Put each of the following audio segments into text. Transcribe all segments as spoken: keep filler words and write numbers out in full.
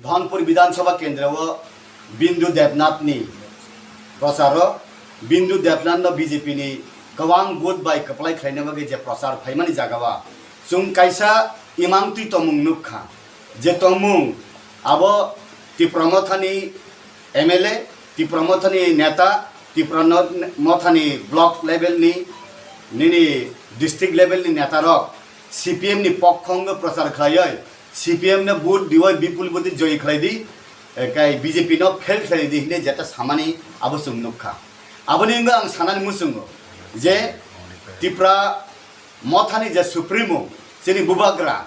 Dhonpur Bidhan Sabha Kendra o Bindu Debnath ni prochar o, Bindu Debnath no B J P ni kwbang vote bai kwplai khlaina bagwi je prochar phaimani jaga o chwng kaisa imang twi tongmung nukha, je tongmung abo Tipra Motha ni M L A, Tipra Motha ni neta, Tipra no-, Motha ni block level ni, nini district level ni neta rok C P M ni pokho wngwi prochar khlaiwi, C P M no vote diwi bipul vote joy khlai di, eh, kai B J P no fail khlai di hinwi jeta samani abo chwng nukha. Aboni wngwi ang sanani muchungo je Tipra Mothani je Supremo, chini Bubagra,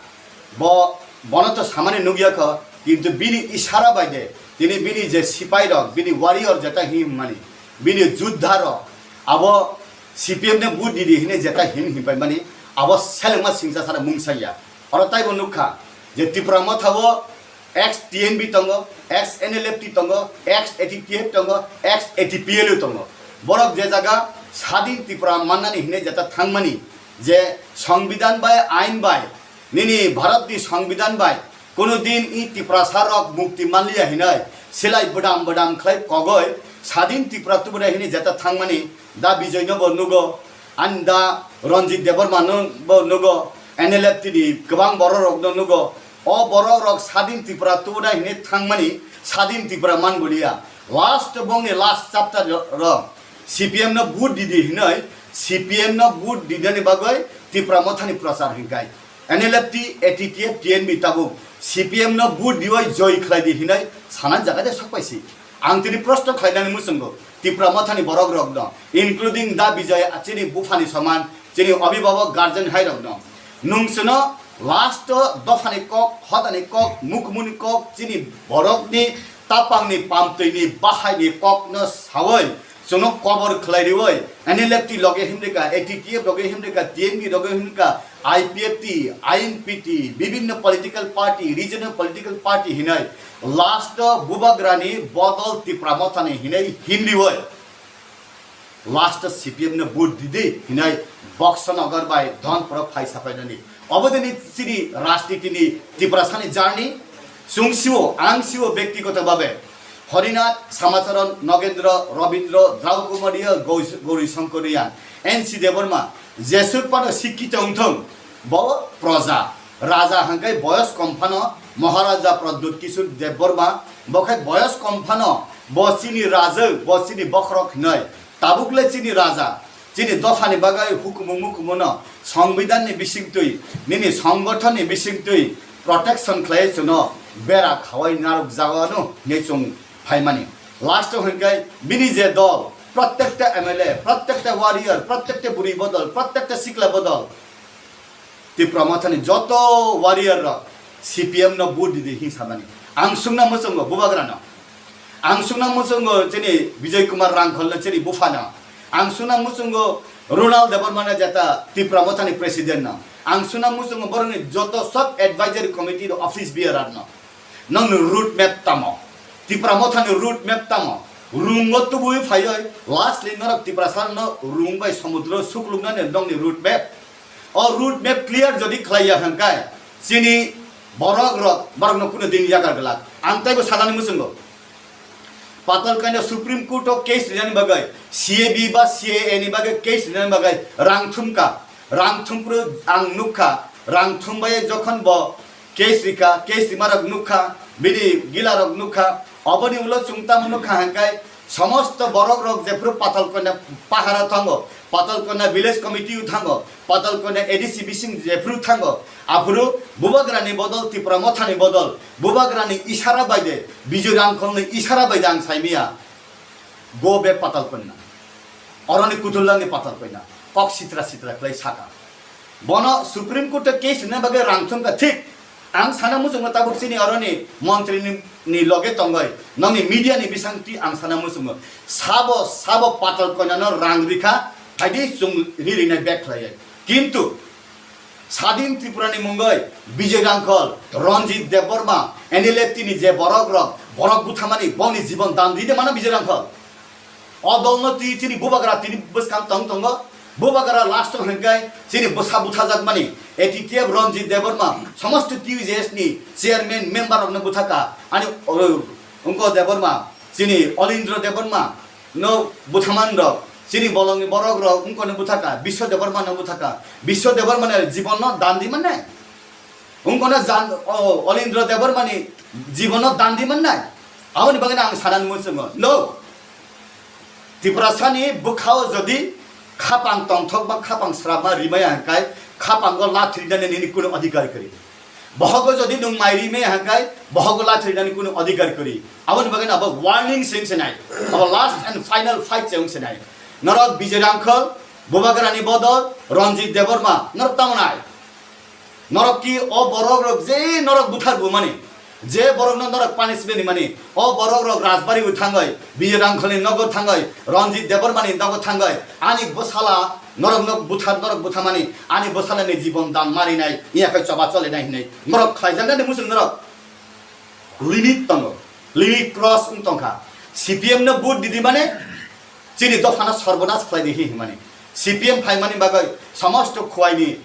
bo, bono to samani nukya kho, kintu bini isara bai de, tini bini je sipai rok, bini warrior jeta himani, bini juddha rok, abo C P M ne vote didi hine jeta him himpaimani, abo selengma singsa sara mungsaya. Oro taibo nukha je Tipra Motha o ex T N B tongo, ex N L F T tongo, ex A T T F tongo, ex A T P L U tongo. Borok je jaga Sadin Tripura mannani hine jeta thangmani, je Songbidan bai, ain bai, nini Bharat ni Songbidan bai, kono din i Tiprasa rok mukti manliya hinai, silai bodam bodam khlai kogoi, Sadin Tripura tubura hine jeta thangmani, da Bijoy no bo nugo, ani da Ranjit Debbarma no bo nugo, N L F T ni kwbang borok rok no nugo, o borok rok Sadin Tripura tubura hine thangmani, Sadin Tripura man boliya. Last bongni last chapter ro, C P M no vote didi hinoi, C P M no vote didani bagoi Tipra Mothani prochar hinkai. N L F T, A T T F, T N B tabuk C P M no vote diwi joy khlai di hinoi sana jaga de sokpai si. Ang tini prosto khlainani muchungo, Tipra Mothani borok rok no, including da Bijoy, chini buphani soman, chini abhibhabok guardian hai rok no. Nung chwno last o dophani kok, hodani kok, mukmuni kok, chini borokni tapangni pamtwini bahaini kokno sawi, chwngno kobor khlai riwi, N L F T loge himrika, A T T F loge himrika, T N B loge himrika, I P F T, I N P T, bibinno political party, regional political party hinai last o Bubagrani bodol Tipra Mothani hinai himriwi. Last C P M no vote didi hinai Boxanagar bai Dhonpur phai sapainani. Obodini chini rajniti ni Tiprasani journey. Chwng sio, ang sio bektigoto babe. Harinath, Samacharan, Nagendra, Rabindra, Draukumaria, Gous-, Gauri Shankarian, N C Debbarma, jesur pano sikkito wngthong, bo proja. Raja hwnkhe boyos kom phano Maharaja Pradyut Kishore Debbarma, bo khe boyos kom phano bo chini rajw, bo chini bokhorok hinoi. Tabukle chini raja, chini dophani bagwi hukumu mukumu no, Songbidan ni bisingtwi, nini songothon ni bisingtwi protection khlai chwno bera khawai narwk jago ano hinwi chwng phaimani. Last o hwnkhe bini je dol, prottekta M L A, prottekta warrior, prottekta bwrwi bodol, prottekta sikla bodol, Tipra Mothani joto warrior rok C P M no vote didi hing samani. Ang sungna muchungo Bubagra no. Ang sungna muchungo chini Bijoy Kumar Rangkhol no chini bupha no. Ang sungna muchungo Ronald Debbarma no jeta Tipra Mothani president no. Ang sungna muchungo borokni joto sub advisory committee ro office bearer no. Nongni road map tamo? Tipra Mothani road map tamo? Rungo tubui phaioi lastly norok Tiprasa no rung bai somudro sukluknani nongni road map. O road map clear jodi khlaiya hwnkhe chini borok rok, borok no kuno din yagar glak. Ang taibo sanani muchungo. Patalkanya Supreme Court o case rinani bagwi, C A B ba C A A ni bagwi case rinani bagwi rang thumkha. Rang thumpru ang nukha, rang thumbai jokhon bo case rikha, case rimarok nukha, bini gilarok nukha, oboni ulo chwng tamo nukha hwnkhe somosto borok rok jephuru Patalkanya pahara thango, Patalkanya village committee o thango, Patalkanya A D C bising jephuru thango, aphuru Bubagrani bodol, Tipra Mothani bodol, Bubagrani isara baide, Bijoy Rangkholni isara baide ang saimia, go back Patalkanya. Oroni kutullangni Patalkanya. Kok sitra sitra khlai saka. Bono Supreme Court o case rina bagwi rang thumkha thik. Ang sana muchungo tabuk chini oroni montri ni, ni loge tongoi. Nongni media ni bisingtwi ang sana muchungo. Sabo, sabo Patalkanya no rang rikha. Haidi chwng ri rinai back khlaiya. Kintu Sadin Tripura ni mungoi Bijoy Rangkhol, Ranjit Debbarma, N L F T ni je borok rok, borok buthamani boni jibon dan ride mano Bijoy Rangkhol. O dol no twi chini Bubagra tini bwskang tong tongo. Bubagra last o hwnkhe chini bwsa buthajakmani A T T F Ranjit Debbarma, somosto T U J S ni chairman member rokno buthaka, ani, o, wngko Debbarma, chini Olindra Debbarma no buthaman rok, chini bolongni borok rok wngkono buthaka, Biswa Debbarma no buthaka, Biswa Debbarma ni jibon no dan di mane, wngkono jan, o, Olindra Debbarma ni jibon no dan di mannai, aboni bagwi ang sanan muchungo, no. Tiprasani bwkhao jodi khapang tongthok ba khapang srapma rimaya hwnkhe khapango lathi rinani nini kunu adhikar kwrwi. Bohogo jodi nwng mai rimaya hwnkhe bohogo lathi rinani kunu adhikar kwrwi. Aboni bagwi abo warning se wngse nai. Abo last and final fight se wngse nai. Norok Bijay Rangkhol, Bubagrani Bodol, Ranjit Debbarma, norok tamo nai? Norok ki o borok rok je norok buthar bumani, je borok no norok punishment mani, o borok rok Rajbari o thangoi, Bijay Rangkhol ni nogo thangoi, Ranjit Debbarma ni nogo thangoi, ani bwsala norok no buthar, norok buthamani, ani bwsala ni jibon dan marinai, iya khe choba cholinai hinwi norok khlaijaknani muchung norok limit tongo, limit cross wng tongkha. C P M no vote didi mane chini dophano sorbonas khlai di hi hwnmani. C P M phaimani bagwi somosto Khowai ni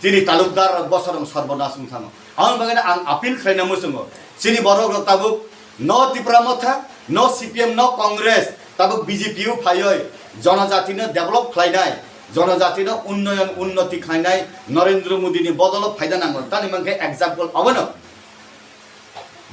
chini talukdar rok bosorong sorbonas wng thano. Aboni bagwi ang appeal khlaina muchungo. Chini borok rok tabuk no Tipra Motha, no C P M, no Congress, tabuk B J P o phaioi jonojati no develop khlainai, jonojati no unnoyon unnoti khlainai Narendra Modi ni bodolo phaida nango. Tani mankhe example abono.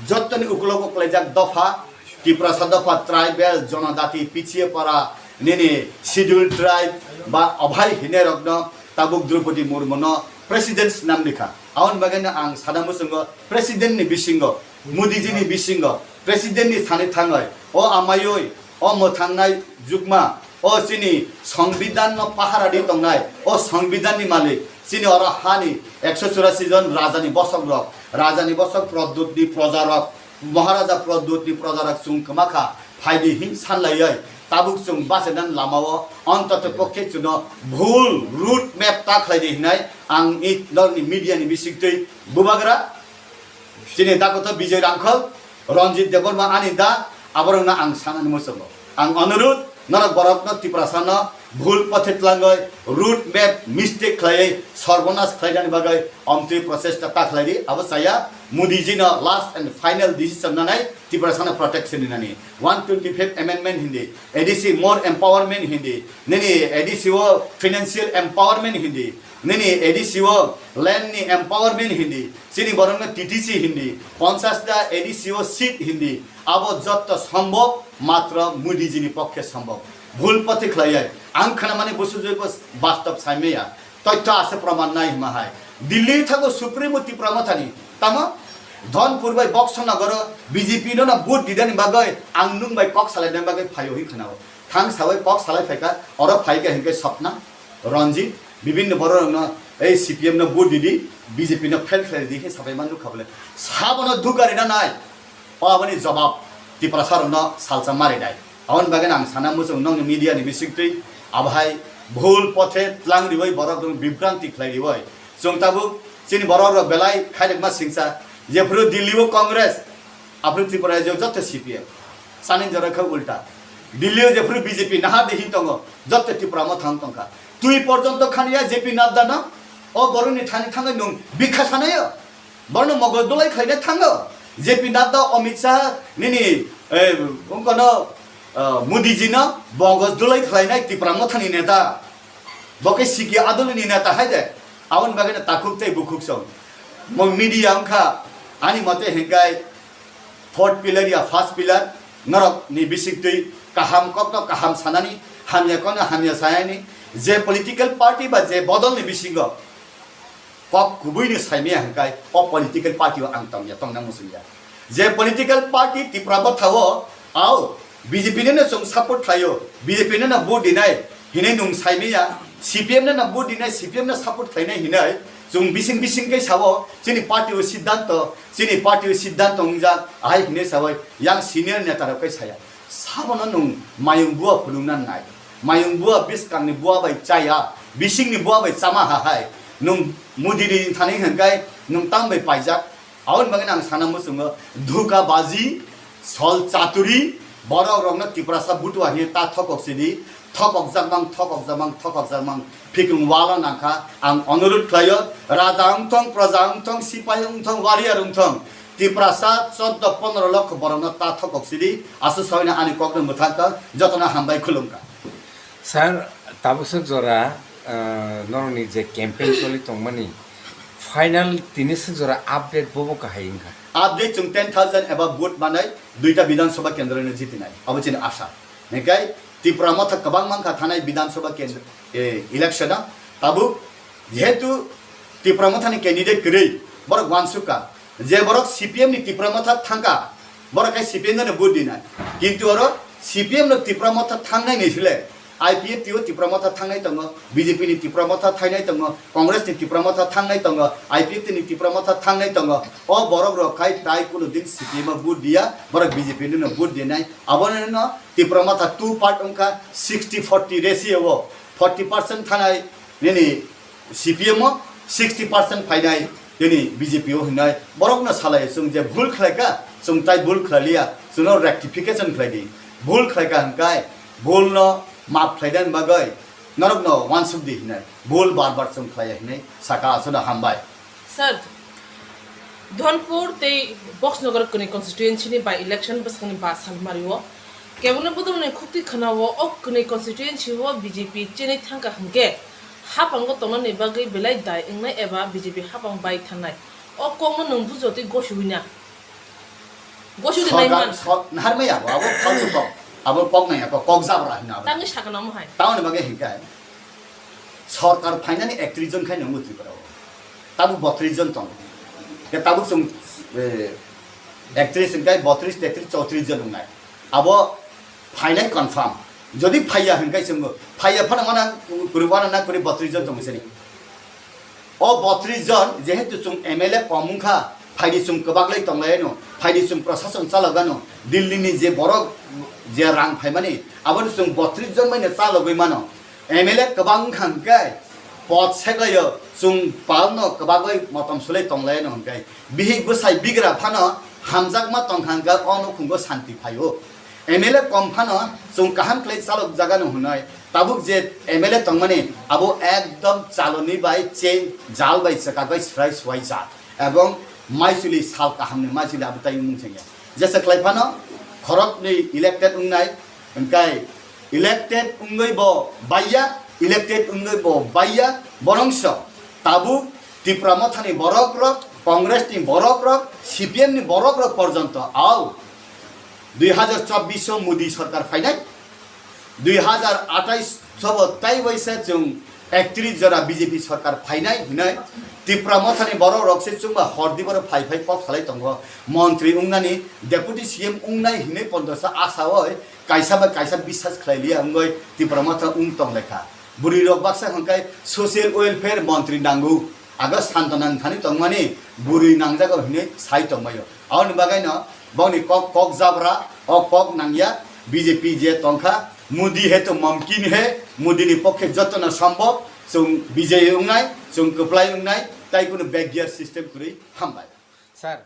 Jottoni ukulogo kwlaijak dopha, Tiprasa dopha, tribal, jonojati, pichiye para, nini schedule tribe ba obai hinai rokno tabuk Draupadi Murmuno president swnam rikha. Aboni bagwino ang sana muchungo president ni bisingo, Modi ji ni bisingo, president ni thani thangoi, o amaioi, o mwthangnai jukma, o chini Songbidan no pahara di tongnai, o Songbidan ni malik, chini oro hani ekso churasi jon raja ni bosok rok, raja ni bosok Pradyut ni proja rok, Maharaja Pradyut ni proja rok chwng kwma kha, phai di hin san laioi, tabuk chwng bachadan lama o ontoto pokhe chwngno bhul route map ta khlai di hinai ang i norni media ni bisingtwi bubagra. Chini dakoto Bijay Rangkhol, Ranjit Debbarma ani da, aborokno ang sanani muchungo. Ang onurudh, norok borokno Tiprasano bhul pothe tlangoi, route map mistake khlaiwi sorbonas khlainani bagwi omtwi prochesta ta khlai di, abo chaya Modi ji no last and final decision nanai Tiprasano protection rinani. One twenty-five amendment hindi, A D C more empowerment hindi, nini A D C o financial empowerment hindi, nini A D C o land ni empowerment hindi, chini borokno T T C hindi, ponchas ta A D C o seat hindi, abo jotto sombhob matro Modi ji ni pokkhe sombhob. Bhul pothe khlaiya, ang khnamani busu joi bo bastob saimaya, toitho ase proman nai hima hai. Delhi thago Supremo Tipra Mothani, tamo Dhonpur bai Boxo Nogoro B J P no na vote didani bagwi ang nung bai kok salaina bagwi phaio hi khnao. Thang sawi kok salai phaika, oro phaika hinkhe Sapna, Ranjit, bibinno bororokno ei C P M no vote didi, B J P no fail khlai di khe sabai man nukha bole. Sabono dugarina nai. O aboni jobab Tiprasa rokno salsa mari nai. Aboni bagwi ang sana muchung nokni media ni bisingtwi abohai bhul pothe tlang riwi borok rok bibranti khlai riwi. Chwng tabuk chini borok rok belai khairokma singsa. Jephru Delhi o Congress, aphru Tripura rajyo joto C P M. Sani jora khe ulta. Delhi o jephru B J P naha de hin tongo, joto Tripura mo thang tongkha. Twi porjonto khaniya J P Nadda no, o boroni thani thangwi nung bikha sanayo. Borno mogos dulai khlaina thango. J P Nadda, Amit Shah, nini, eh, ungkono, eh, Modi ji no mogos dulai khlainai Tripura mo thani neta. Bo khe sikhi adolni neta hai de. Aboni bagwi no takhuk tei bukhuk song. Mo media wngkha, ani mote hinkhai fourth pillar ya first pillar, norok ni bisingtwi kaham kokno kaham sanani, hamya kokno hamya sayani, je political party ba je bodol ni bisingo kok kubui ni saimaya hinkhai o political party o ang tongya, tongna muchungya. Je political party Tipra bwtha o, ao, B J P no no chwng support khlaio, B J P no no vote dinai hinwi nwng saimaya, C P M no no vote dinai, C P M no support khlainai hinwi chwng bising bising khe sao, chini party o siddhanto, chini party o siddhanto wngjak, ahai hinwi sabai yang senior neta rok khe saya. Sabono nwng mayung bua phunukna nai, mayung bua bwskangni bua bai chaya, bisingni bua bai chama ha hai, nwng Modi ni thani hinkhai nwng tang bai paijak. Aboni bagwi ang sana muchungo, dhuka baji, sol chaturi, borok rokno Tiprasa butua hinwi ta thokok sidi, Thokokjakmang, thokokjakmang, thokokjakmang. Phikung wala nangkha, ang onurut khlaio, raja wngthong, praja wngthong, sipai wngthong, warrior wngthong, Tiprasa choddo pondro lokho borokno ta thokok sidi, aswk sawi ani kokno mwthangkha, jotono hambai khulumkha. Sir, tabuk swk jora, ah, norokni je campaign choli tongmani, final tini swk jora update bobo kahai wngkha. Update chwng ten thousand eba vote manai duita Bidhan Sabha kendro no jitinai, abo chini asha. Hinkhe Tipra Motha kwbang mankha thanai Bidhan Sabha kendro, eh, election o. Tabuk jehetu Tipra Motha ni candidate kwrwi, borok wansukha je borok C P M ni Tipra Motha thangkha, borok khe C P M no vote dinai. Kintu oro C P M no Tipra Motha thangnai ni sile I P F T o Tipra Motha thangnai tongo, B J P ni Tipra Motha thangnai tongo, Congress ni Tipra Motha thangnai tongo, I P F T ni Tipra Motha thangnai tongo. O borok rok khai tai kuno din C P M o vote diya, borok B J P no vote dinai. Abono no Tipra Motha two part wngkha, sixty forty ratio o forty percent thanai nini C P M o, sixty percent phainai nini B J P o hinai. Borokno salai chwng je bhul khlaikha, chwng tai bhul khlailiya, chwngno rectification khlaidi. Bhul khlaikha hinkai bhulno map khlainani bagwi norokno wansukdi hinai. Bhul bar bar chwng khlaiya hinai saka, aswkno hambai. Sir, Dhonpur tei Boxnagar kwnwi constituency ni by election bwskangni ba sal mario. Kebengni bodolni khukti khwnao o kwnwi constituency o B J P chenwi thangkha hwnkhe haphango tongnani bagwi belai dai wngnai eba B J P haphang bai thangnai. O kokno nwng bujo tei gosiwi na? Gosiwi de nai Sorkar, man. Sor-, naharmai abo, abo falsu kok. Abo kok nai ako, kok jabra hino abo. Tangwi sakano omo hai. Tamoni bagwi hinkhe sorkar phainani ektrish jon khai nongo Tripura o. Tabuk botrish jon tongo. Ke tabuk chwng, eh, ektrish hinkhe botrish, tetrish, chowtrish jon wngnai. Abo phainai confirm. Jodi phaiya hinkhe chwngbo. Phaiya phano mana kuri wana na kuri botrish jon tongo sini. O botrish jon, jehetu chwng M L A kom wngkha, phaidi chwng kwbaklai tonglaino, phaidi chwng prasasong chalogano, Delhi ni je borok je rang phaimani, abono chwng botrish jon maino chalogwi mano. M L A kwbang wngkha hwnkhe pot seklaio, chwng palno kwbagwi motom sulai tonglaino hwnkhe, bihik bwsai bigra phano hamjakma tongkha hwnkhe o nukhungo santi phaio. M L A kom phano chwng kaham khlai chalok jagano hwnwi, tabuk je M L A tongmani abo ekdom chaloni bai chain jal bai chwkak bai swrai swai jak ebong maisuli sal kahamni maisuli abo tai wngmung chengya. Jesa khlai phano khoroknwi elected wngnai, hwnkhe elected wngwi bo baiya, elected wngwi bo baiya, borongso tabuk Tipra Mothani borok rok, Congress ni borok rok, C P M ni borok rok porjonto au dui hajar chobbish o Modi sorkar phainai, dui hajar atais sobo tai waisa chwng ektrish jora B J P sorkar phainai hinwi Tipra Mothani borok rok se chwngba hordi boro phai phai kok salai tongo. Montri wngnani, Deputy C M wngnai hinwi pondosa asa oi kaisa bai kaisa biswas khlai liya wngwi Tipra Motha wng tong lekha. Bwrwi rok baksa hwnkhe social welfare montri nango. Ago Santana thani tongmani bwrwi nangjago hinwi sai tongmaio. Aboni bagaino bongni kok, kok jabra, o kok nangya, B J P je tongkha, Modi hai to mumkin hai, Modi ni pokhe jotono sombhob, chwng bijay wngnai, chwng kwplai wngnai, tai kunu backyard system kwrwi hambai. Sir,